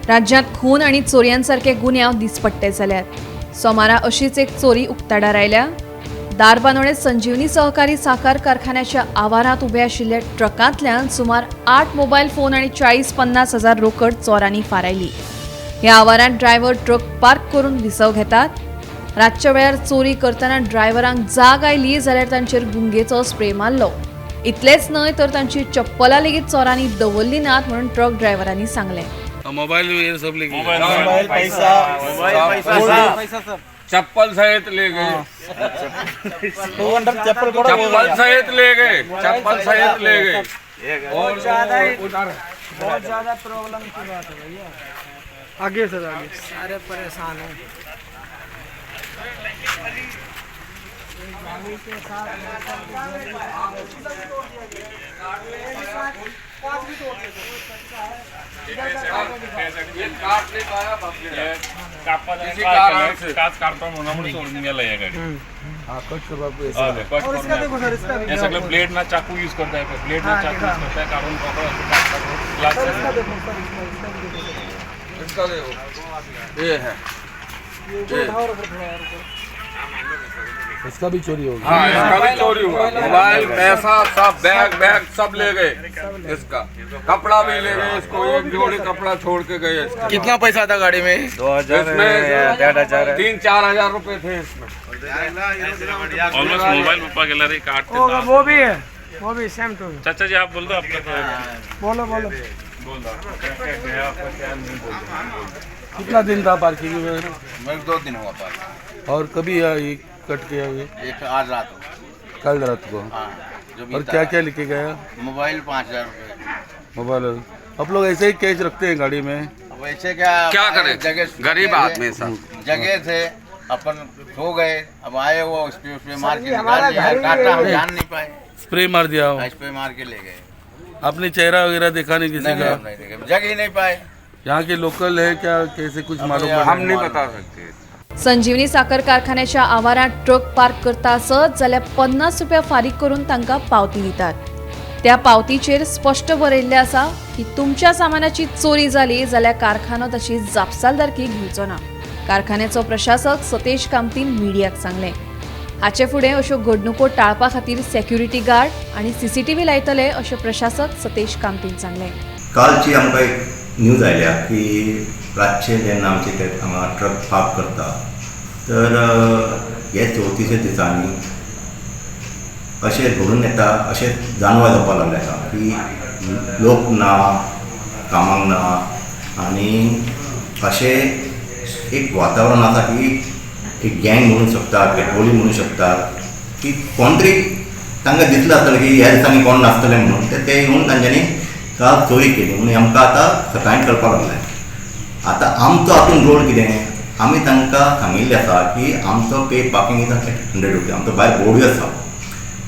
राज्यांत खून आनी चोरयांसारके गुन्यांव दिसपट्टे जाल्यात. सोमारा अशीच एक चोरी उक्ताडार आयल्या. धारबांदोडें संजीवनी सहकारी साखर कारखान्याच्या आवारांत उबे आशिल्ल्या ट्रकांतल्यान सुमार 8 मोबायल फोन आनी 40-50 हजार रोकड चोरांनी फारायली. ह्या आवारांत ड्रायव्हर ट्रक पार्क करून विसव घेतात. रातच्या वेळार चोरी करतना ड्रायव्हरांक जाग आयली जाल्यार तांचेर गुंगेचो स्प्रे मारलो. इतलेंच न्हय तर तांची चप्पलां लेगीत चोरांनी दवरली नात म्हणून ट्रक ड्रायव्हरांनी सांगलें. मोबाईल वगैरह सब लेके गए। मोबाइल, पैसा, पैसा, चप्पल सहित ले गए। 200 चप्पल पड़ो। चप्पल सहित ले गए, चप्पल सहित ले गए। और उधर बहुत ज्यादा प्रॉब्लम की बात है भैया। आगे सर, आगे। सारे परेशान हैं। ये काट नहीं पाया, भाग गया। किसी कारण से। काच काढतो म्हणून सोडून गेला या गाडी. हाँ, कट कर बापू ऐसे। हा, कट और करून इसका देखो सर, इसका भी। हे सगळं ब्लेड ना चाकू यूज करताय, ब्लेड ना चाकू यूज करताय, काढून मोकळं असं काच काढून ग्लास. सर इसका देखो सर, इसका इसका भी देखो सर। इसका देखो, ये है। ये ऊपर उठाओ रखो थोड़ा और ऊपर। इसका भी चोरी हो गया। हाँ, इसका भी चोरी हुआ। मोबाइल, पैसा, सब बैग बैग सब ले गए। इसका कपड़ा भी ले गए। इसको एक जोड़ी कपड़ा छोड़ के गए इसका। कितना पैसा था गाड़ी में? इसमें 3-4 हजार रुपए थे इसमें। ऑलमोस्ट मोबाईल पप्पा गेला रे 8 ते वो 10. वो भी है, वो भी सेम टू। चाचा जी, आप बोल दो आपका तो। बोलो बोलो। बोल दो क्या क्या गया आपका, क्या नहीं, बोल दो। कितना दिन था पार्किंग में? मैं 2 दिन हुआ पार्किंग। और कभी आया ये कट गया ये? एक आज रात को। कल रात को? हाँ, जो और बीता। क्या क्या लेके गया? मोबाइल, 5000 रुपये। मोबाइल। आप लोग ऐसे ही कैश रखते हैं गाड़ी में? अब ऐसे क्या क्या करें? जगह गरीब आदमी सब। जगह थे, अपन सो गए। अब आए वो उसपे उसपे मार के जी, हमारा निकाल लिया। घर ही काटा, हम है। जान नहीं पाए। स्प्रे मार दिया हो? स्प्रे मार के ले गए। आपने चेहरा वगैरह देखा नहीं किसी नहीं, का? नहीं, नहीं देखे, जग ही नहीं पाए। यहाँ के लोकल है क्या, कैसे कुछ मालूम पड़ा? हम नहीं बता सकते। संजीवनी साखर कारखान्याच्या आवारांत ट्रक पार्क करता आसत जाल्यार 50 रुपया फारीक करून तांकां पावती दितात. त्या पावतीचेर स्पश्ट बरयल्लें आसा की तुमच्या सामानाची चोरी जाली जाल्यार कारखानो ताची जापसालदारकी घेवचो ना. कारखान्याचो प्रशासक सतेश कामतीन मिडियाक सांगलें, हाचे फुडें अश्यो घडणुको टाळपा खातीर सेक्युरिटी गार्ड आनी सीसीटीव्ही लायतले अशें प्रशासक सतेश कामतीन सांगलें. कालची आमकां एक न्यूज आयल्या की रातचे जेन्ना आमचे ते हांगा ट्रक पार्क करता तर हे चवथीच्या दिसांनी अशें घडून येता, अशें जाणवा जावपाक लागलें आतां की लोक ना, कामाक ना आनी अशें एक वातावरण आसा की एक गँग म्हणूं शकता, पेट्रोलिंग म्हणूं शकता की कोण तरी तांकां दिसलां आसतलें की ह्या दिसांनी कोण नासतलें म्हणून ते ते येवन तांच्यांनी काल चोरी केली म्हणून आमकां आतां सकाळीं कळपाक लागलें. आतां आमचो हातून रोल कितें, आमी तांकां सांगिल्लें आसा की आमचो पे पार्किंग is 100 रुपया, आमचो भायर बोर्डूय आसा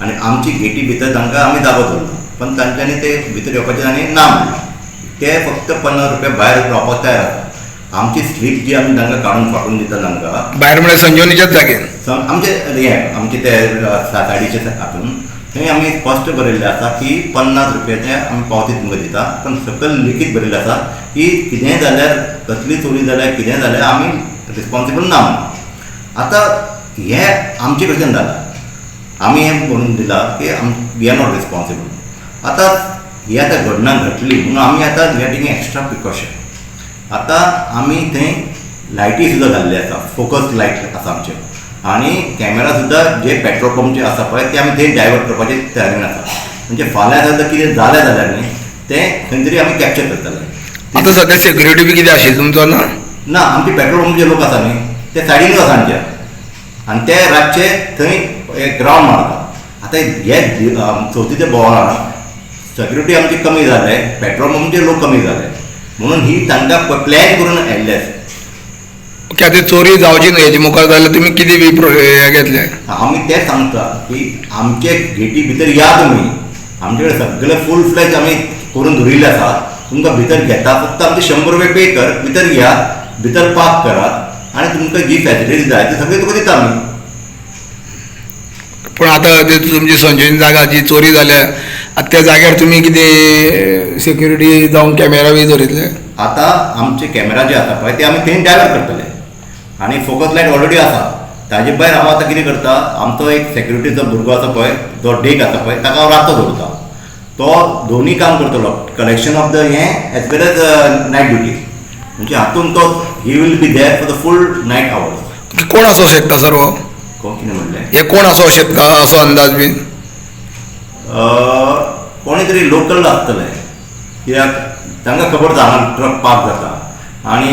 आनी आमची गेटी भितर तांकां आमी जागो दवरला, पण तांच्यांनी ते भितर येवपाचें आनी ना म्हणलें. ते फक्त 50 रुपया भायर रावपाक तयार आसा. आमची स्लीप जी आमी तांकां काडून फाटून दिता तांकां भायर म्हळ्यार संजीवनीच्याच जागेन? आमचे हे आमचे ते सायडीचे हातून थंय आमी स्पश्ट बरयल्लें आसा की 50 रुपयाचे आमी पावती तुमकां दिता, पण सकयल लिखीत बरयल्लें आसा की कितेंय जाल्यार, कसली चोरी जाल्यार, कितेंय जाल्यार आमी रिस्पॉन्सिबल ना म्हणून. आतां हें आमचे कडच्यान जालां, आमी हें बरोवन दिलां की we are not responsible. आतां ही आतां घडणा घडली म्हणून आमी आतां we are taking extra precaution. आतां आमी थंय लायटी सुद्दां घाल्ले आसा, फोकस लायट आसा आमच्यो आनी कॅमेरा सुद्दां जे पेट्रोल पंपचे आसा पळय ते आमी थंय डायवर्ट करपाचे तयारीन आसा. म्हणजे फाल्यां जर कितें जालें जाल्यार न्ही तें खंय तरी आमी कॅप्चर करतले. आतां सद्या सेक्युरिटी बी कितें आशिल्ली तुमचो ना? ना, आमचे पेट्रोल पंपचे लोक आसा न्ही ते सायडीनूच आसा आमच्या आनी ते रातचे थंय एक रावंड मारता. आतां हे चवथीच्या बोवाळान सेक्युरिटी आमची कमी जाले, पेट्रोल पंपचे लोक कमी जाले, म्हणून ही तांकां प्लॅन करून आयिल्ले आसा. ओके, आतां चोरी जावची न्हय हेजे मुखार जाल्यार तुमी कितें बी हें घेतलें? आमी तें सांगता की आमचे गेटी भितर या तुमी, आमचे कडेन सगळे फूल फ्लॅज आमी करून दवरिल्ले आसा, तुमकां भितर घेता, फक्त आमचे 100 रुपये पे कर, भितर या, भितर पार्क करात आनी तुमकां जी फॅसिलिटी जाय ती सगळी तुका दिता आमी. पूण आतां ते तुमची संजीवनी जागा जी चोरी जाल्या, आतां त्या जाग्यार तुमी कितें सेक्युरिटी जावं कॅमेरा बी दवरितले? आतां आमचे कॅमेरा जे आसा पळय ते आमी थंय डायवर्ट करतले आनी फोकस लायट ऑलरेडी आसा. ताजे भायर हांव आतां कितें करता, आमचो एक सेक्युरिटीचो भुरगो आसा पळय, जो डेक आसा पळय, ताका हांव रातचो दवरता. तो दोनी काम करतलो, कलेक्शन ऑफ the हें as well as night duty. म्हणजे हातून तो he will be there for the full night hours. कोण आसो शकता सर हो? कोण कितें म्हणलें? हे कोण आसो शकता असो अंदाज बीन? कोणी तरी लोकल आसतले, कित्याक तांकां खबर आसा हांगा ट्रक पार्क जाता आनी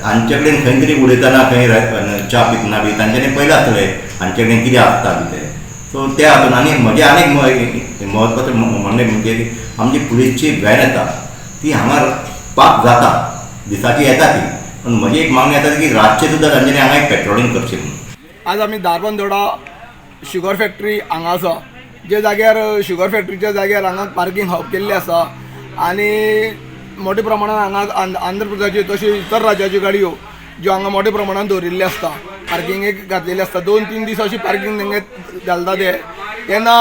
हांचे कडेन खंय तरी उलयतना, खंय च्या पितना बी तांच्यांनी पयलें आसतलें हांचे कडेन कितें आसता बी तें. सो त्या हातून आनी म्हजें आनीक म्हत्वाचें म्हणणें म्हणजे की आमची पुलीसची व्हॅन येता ती हांगा पार्क जाता, दिसाची येता ती, पूण म्हजी एक मागणी आसा की रातचें सुद्दां तांच्यांनी हांगा एक पेट्रोलिंग करचें म्हणून. आज आमी धारबांदोडा शुगर फॅक्टरी हांगा आसा, जे जाग्यार शुगर फॅक्टरीच्या जाग्यार हांगा पार्किंग हब केल्ली आसा आनी मोठ्या प्रमाणात हांगा आंध्र प्रदेशाच्यो तश्यो इतर राज्याच्यो गाडयो ज्यो हांगा मोठ्या प्रमाणात दवरिल्ल्यो आसता, पार्किंगेक घातलेली आसता. 2-3 दीस अशी पार्किंग तेंगे घालता ते. तेन्ना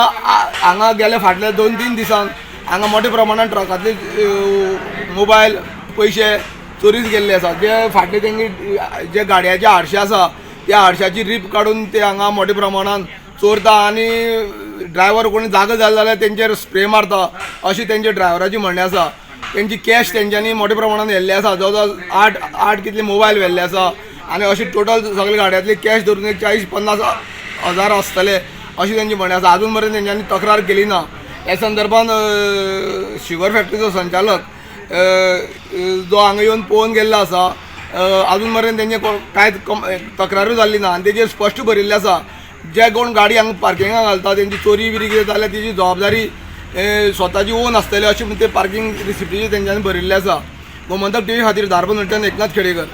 हांगा गेल्या फाटल्या 2-3 दिसान हांगा मोठ्या प्रमाणात ट्रकांतले मोबायल, पयशे चोरीच गेल्ले आसा. जे फाटले तेंगे जे गाडयाचे आरशे आसा त्या आरशाची रीप काडून ते हांगा मोठ्या प्रमाणान चोरता आनी ड्रायव्हर कोणी जागो जालो जाल्यार तेंचेर स्प्रे मारता अशें तेंचे ड्रायव्हराचें म्हणणें आसा. तेंची कॅश तेंच्यांनी मोठ्या प्रमाणान व्हेल्ले आसा, जवळ जवळ 8 कितले मोबायल व्हेल्ले आसा आनी अशें टोटल सगळे गाडयांतले कॅश धरून एक 40-50 हजार आसतले अशें तेंचें म्हणणें आसा. आजून मेरेन तेंच्यांनी तक्रार केली ना. ह्या संदर्भान शुगर फॅक्टरीचो संचालक जो हांगा येवन पळोवन गेल्लो आसा, आजून मेरेन तेंचे कांय तक्रारूय जाल्ली ना आनी तेजेर स्पश्ट बरयल्लें आसा जे कोण गाडी हांगा पार्किंगाक घालता तेंची चोरी बिरी कितें जाल्यार तेजी जबाबदारी स्वताची ओन आसतली अशें म्हण ते पार्किंग रिसिप्टीचेर तेंच्यांनी बरयल्लें आसा. गोमंतक टीव्ही खातीर धारबांदोड्याच्यान एकनाथ खेडेकर.